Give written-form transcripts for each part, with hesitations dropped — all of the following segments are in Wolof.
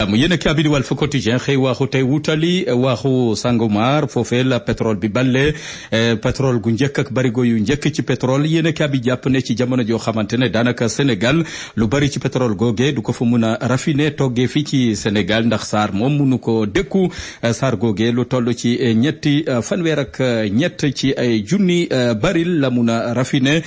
yéen a kii di Walf Quotidien xëy waxu tey wutali waxu Sangomar foofee la pétrole bi balle pétrole gu njëkk ak barigo yu njëkk ci pétrole yéen a kii bi jàpp ne ci jamono joo xamante ne daanaka Sénégal lu bari ci pétrole googe du ko fa mun a raffiner toggee fii ci Sénégal ndax SAR moom munu ko dékku SAR googe lu toll ci ñetti fanweer ak ñett ci ay junni baril la mun a raffiner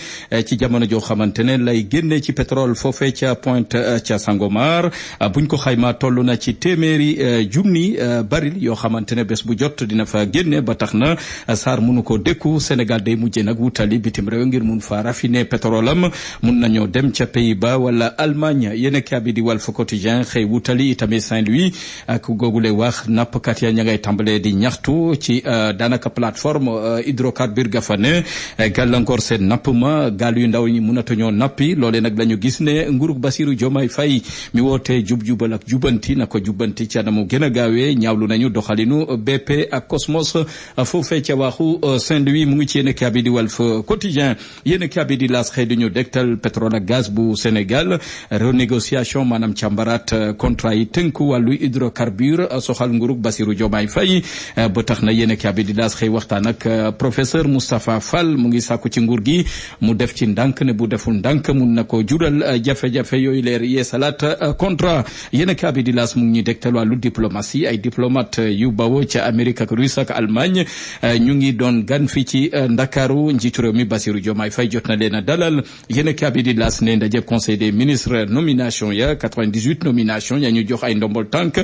ci jamono joo xamante ne lay génne ci pétrole foofee ca Pointe ca Sangomar buñ ko xayma toll na ci téeméeri junni baril yoo xamante ne bés bu jot dina fa génne ba tax na SAR munu ko dékku Sénégal day mujjee nag wutali bitim réew ngir mun fa raffiner pétrole am mun nañoo dem ca Pays-Bas wala Allemagne yéen a bi di Walf Quotidien xëy wutali itamit Saint-Louis ak googule wax nappkat ya ña ngay tàmbalee di ñaxtu ci daanaka plateforme hydrocarbure ga fa ne gàllankoor seen napp ma gaal yu ndaw ñi mënatuñoo nappi loolee nag la ñu gis ne nguurug Bassirou Diomaye Faye mi wootee jub-jubal ak jubanti na ko jubbanti ci anamu gën a gaawee ñaawlu nañu doxalinu BP ak Cosmos foofee ca waxu Saint-Louis mu ngi ci yéen a bi di Walf Quotidien yéen a bi di L'As xëy di ñu dektal pétrole ak gaz bu Sénégal renégociation maanaam càmbaraat contrat yi tënku wàllu hydrocarbure soxal nguurug Bassirou Diomaye Faye ba tax na yéen a bi di L'As xëy waxtaan ak professeur Moustapha Fall mu ngi sàkku ci nguur gi mu def ci ndànk ne bu deful ndànk mun na ko jural jafe-jafe yooyu leer yeesalaat contrat yéen a bi di L'As mu ngi ñuy dégtal wàllu diplomatie ay diplomate yu bawoo ca Amérique ak Russe ak Allemagne ñu ngi doon gan fii ci Ndakaaru njiitu réew mi Bassirou Diomaye Faye jot na leen a dalal yéen a bi di L'As ne ndaje conseil des ministres nomination ya 98 nomination ya ñu jox ay ndombol tànk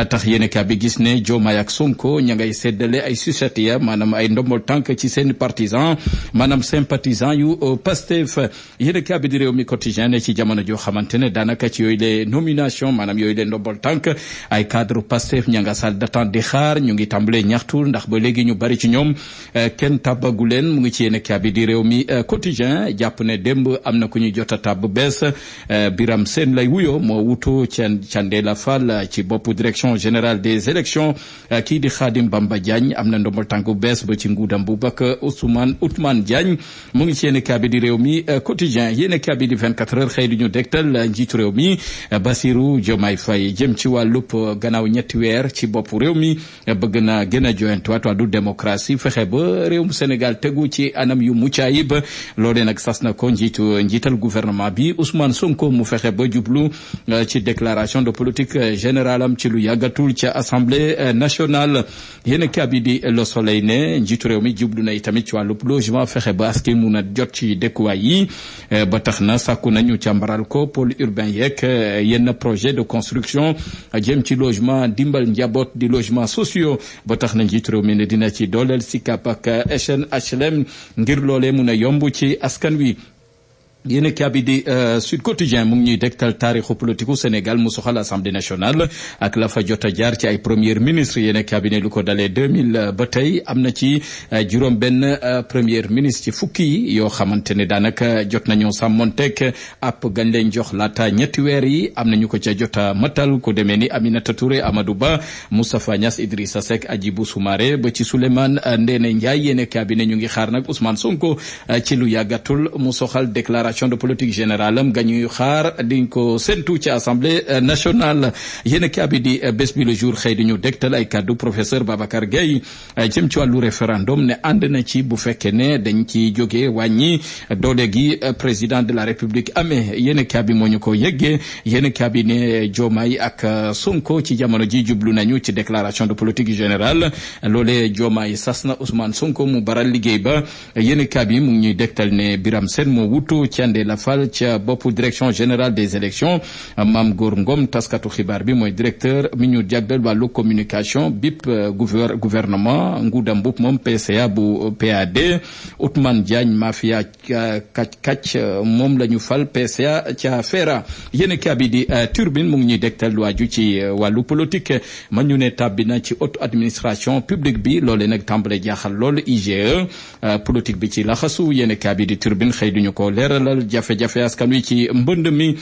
tax yéen a bi gis ne Diomaye ak Sonko ña ngay seddale ay sucette ya maanaam ay ndombol tànk ci seen partisan maanaam sympathisant yu Pastef yéen a bi di réew mi quotidien ne ci jamono joo xamante ne daanaka ci yooyu les nomination maanaam yooyu les ndombol tànk ay cadre Pastef ña nga salle d'attente di xaar ñu ngi tàmbalee ñaxtu ndax ba léegi ñu bari ci ñoom kenn tàbbagu leen mu ngi ci yéen a bi di réew mi quotidien jàpp ne démb am na ku ñu jot a tàbb bees Biram Sène lay wuyo moo wutu Thiendella Fall ci boppu direction générale des élections kii di Khadim Bamba Diagne am na ndombol tànk bees ba ci nguudam bu bak Ousmane Diagne mu ngi ci yéen a bi di réew mi quotidien yéen a bi di 24 heures xëy di ñu dégtal njiitu réew mi Bassirou Diomaye Faye jëm ci wàllub gannaaw ñetti weer ci boppu réew mi bëgg na gën a joyantuwaat wàllu démocratie fexe ba réewum Sénégal tegu ci anam yu mucc ayib loolee nag sas na ko njiital gouvernement bi Ousmane Sonko mu fexe ba jublu ci déclaration de politique générale am ci lu yàggatul ca assemblée nationale yéen a bi di Le Soleil ne njiitu réew mi jublu na itamit ci wàllub logement fexe ba askan mun a jot ci dëkkuwaay yi ba tax na sàkku nañu càmbaral ko pôle urbain yeeg yenn projet de construction jëm ci logement dimbal njaboot di logement sociaux ba tax na njiitu réew mi ne dina ci dooleel SICAP ak HLM ngir loolee mun a yomb ci askan wi. yéen a bi di Sud Quotidien mu ngi ñuy dégtal taarixu politiku Sénégal mu soxal assemblée nationale ak la fa jot a jaar ci ay premier ministre yéen a bi ne lu ko dalee 2000 ba tey am na ci juróom benn premier ministre ci fukki yi yoo xamante ne daanaka jot nañoo sàmmonteeg ab gañ leen jox laata ñetti weer yi am na ñu ko ca jot a matal ku demee ni Aminata Touré Amadou Ba Moustapha Niass Idrissa Seck Hadjibou Soumaré ba ci Souleymane Ndéné Ndiaye yéen a bi ne ñu ngi xaar nag Ousmane Sonko ci lu yàggatul mu soxal déclaration de politique générale am gañuy xaar diñ ko séntu ci assemblée nationale yéen a bi di bés bi le jour xëy di ñu dégtal ay kaddu professeur Babacar Gueye jëm ci wàllu référendum ne ànd na ci bu fekkee ne dañ ci jógee wàññi doole gi président de la république amee yéen a bi moo ñu ko yeggee yéen a bi ne Diomaye ak Sonko ci jamono ji jublu nañu ci déclaration de politique générale loolee Diomaye sas na Ousmane Sonko mu baral liggéey ba yéen a bi mu ngi ñuy dégtal ne Biram Sène moo wutu Thiendella Fall ca boppu direction générale des élections Mame Gor Ngom taskatu xibaar bi mooy directeur mi ñu jagleel wàllu communication BIP gouvernement Ngouda Mboup moom PCA bu PAD Ousmane Diagne mafia kàcc moom la ñu fal PCA ca FERA yéen a bi di Turbine mu ngi ñuy dégtal waaju ci wàllu politique ma ñu ne tàbbi na ci haute administration publique bi loolee nag tàmbale jaaxal lool IGE politique bi ci laxasu yéen a bi di Turbine xëy duñu ko leeral dalal jafe-jafe askan wi ci mbënd mi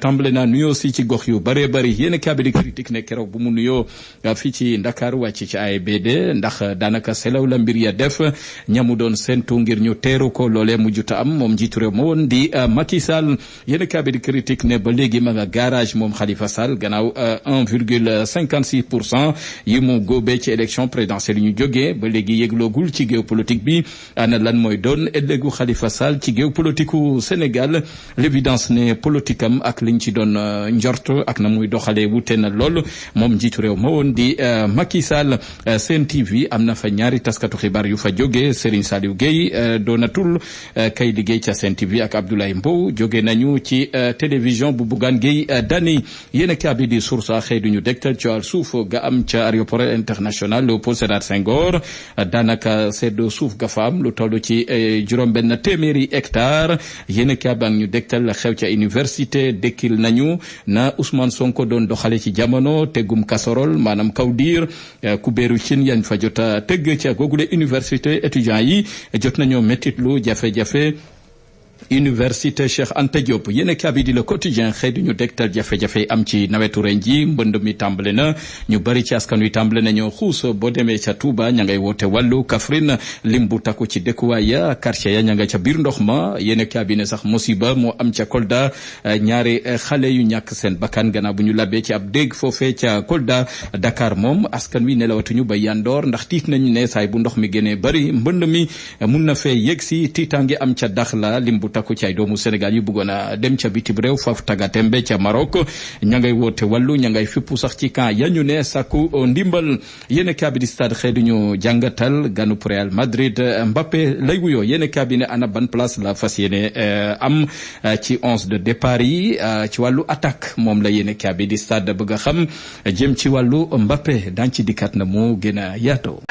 tàmbale naa nuyoo si ci gox yu bëree bëri yéen kaabi di critique ne keroog bu mu nuyoo fii ci Ndakaaru wàcc ci AIBD ndax daanaka selaw la mbir ya def ñamu doon séntu ngir ñu teeru ko loolee mujjuta am moom njiitu réew ma woon di Macky Sall yéen kaabi di critique ne ba léegi ma nga garage moom Khalifa Sall gannaaw 1,56% yi mu góobee ci élection présidentielle yi ñu jógee ba léegi yëgloogul ci géopolitique bi ana lan mooy doon ëllëgu Khalifa Sall ci géopolitique u Sénégal l'évidence ne politique am ak liñ ci doon njort ak na muy doxalee wute na lool moom njiitu réew ma woon di Macky Sall. Sen TV am na fa ñaari taskatu xibaar yu fa jóge Serigne Saliou Gueye doonatul kay liggéey ca Sen TV ak Abdoulaye Mbow jóge nañu ci télévision bu Bougane Gueye Dany yéen a kaabi di source xëy duñu dégtal ci wàllu suuf ga am ca aéroport international Léopold Sédar Senghor daanaka seddo suuf ga fa am lu toll ci juróom-benn téeméeri hectare yéen a kaabi ak ñu dégtal xew ca université dekkil nañu na Ousmane Sonko doon doxale ci jamono teggum casserole maanaam kaw diir kubéeru cin yañ fa jot a tëgg ca googule université étudiants yi jot nañoo mettitlu jafe-jafe Université Cheikh Anta Diop yéen a bi di Le Quotidien xëy du ñu dégtal jafe-jafe am ci nawetu ren ji mbënd mi tàmbale na ñu bari ci askan wi tàmbale nañoo xuus boo demee ca Touba ña ngay woote wàllu Kaffrine lim bu takku ci dëkkuwaay ya quartier ya ña nga ca biir ndox ma yéen a bi ne sax musiba moo am ca Kolda ñaari xale yu ñàkk seen bakkan gannaaw bu ñu labee ci ab dégg foofee ca Kolda Dakar moom askan wi nelawatuñu ba yandoor ndax tiit nañu ne saay bu ndox mi gënee bari mbënd mi mun na fee yegg si tiitaange am ca Dakhla lim bu takku ci ay doomu Sénégal yu bëggoon a dem ca bitim réew faf tagatembe ca Maroc ña ngay woote wàllu ña ngay fippu sax ci camp ya ñu ne sàkku ndimbal yéen kaabi di stade xëy duñu jàngatal ganub Real Madrid Mbappé lay wuyoo yéen kaabi ne ana ban place la fas yéene am ci 11 de départ yi ci wàllu attaque moom la yéen kaabi di stade bëgg a xam jëm ci wàllu Mbappé dañ ci dikkat na mu gën a yaatoo.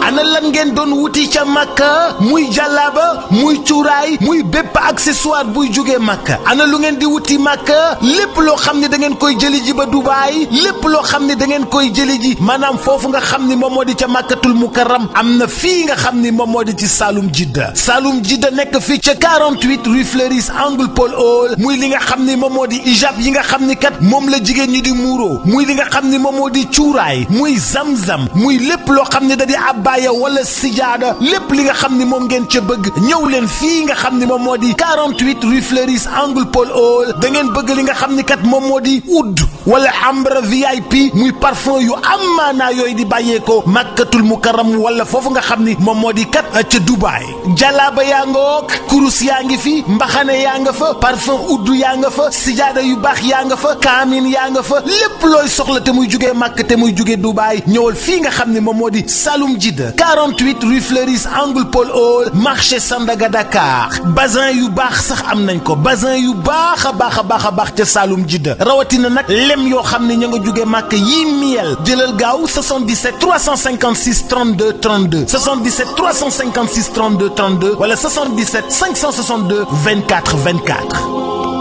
ana lan ngeen doon wuti ca Makka muy jàllaaba muy cuuraay muy bépp accessoire buy jógee Makka ana lu ngeen di wuti Makka lépp loo xam ne da ngeen koy jëli ji ba Dubaay lépp loo xam ne da ngeen koy jëli ji maanaam foofu nga xam ni moom moo di ca Makkatul Mukarram am na fii nga xam ni moom moo di ci Saloum Jidda nekk fii ca 48 rue Fleuris angle Paul Hall muy li nga xam ni moom moo di ijab yi nga xam ni kat moom la jigéen ñi di muuro muy li nga xam ni moom moo di cuuraay muy zamzam muy lépp loo xam ne da di abbaaya wala sijaada lépp li nga xam ni moom ngeen ca bëgg ñëw leen fii nga xam ni moom moo di 48 rue Fleuris angle Paul Hall da ngeen bëgg li nga xam ni kat moom moo di oud wala ambre VIP muy parfum yu amaanaa yooyu di bàyyeekoo Makkatul Mukarram wala foofu nga xam ni moom moo di kat ca Dubaay jalaaba yaa nga wook kurus yaa ngi fi mbaxane yaa nga fa parfum oud yaa nga fa sijaada yu baax yaa nga fa kaamin yaa nga fa lépp looy soxla te muy jugee Makka te muy jugee Dubaay ñëwal fii nga xam ni moom moo di Saloum Jidda 48 rue Fleuris angle Paul Hall marché Sandaga Dakar bazin yu baax sax am nañ ko bazin yu baax a baax ca Saloum Jidda rawatina nag lem yoo xam ne ña nga jóge màkk yii miel jëlal gaaw 77 356 32 32 77 356 32 32 wala 77 562 24 24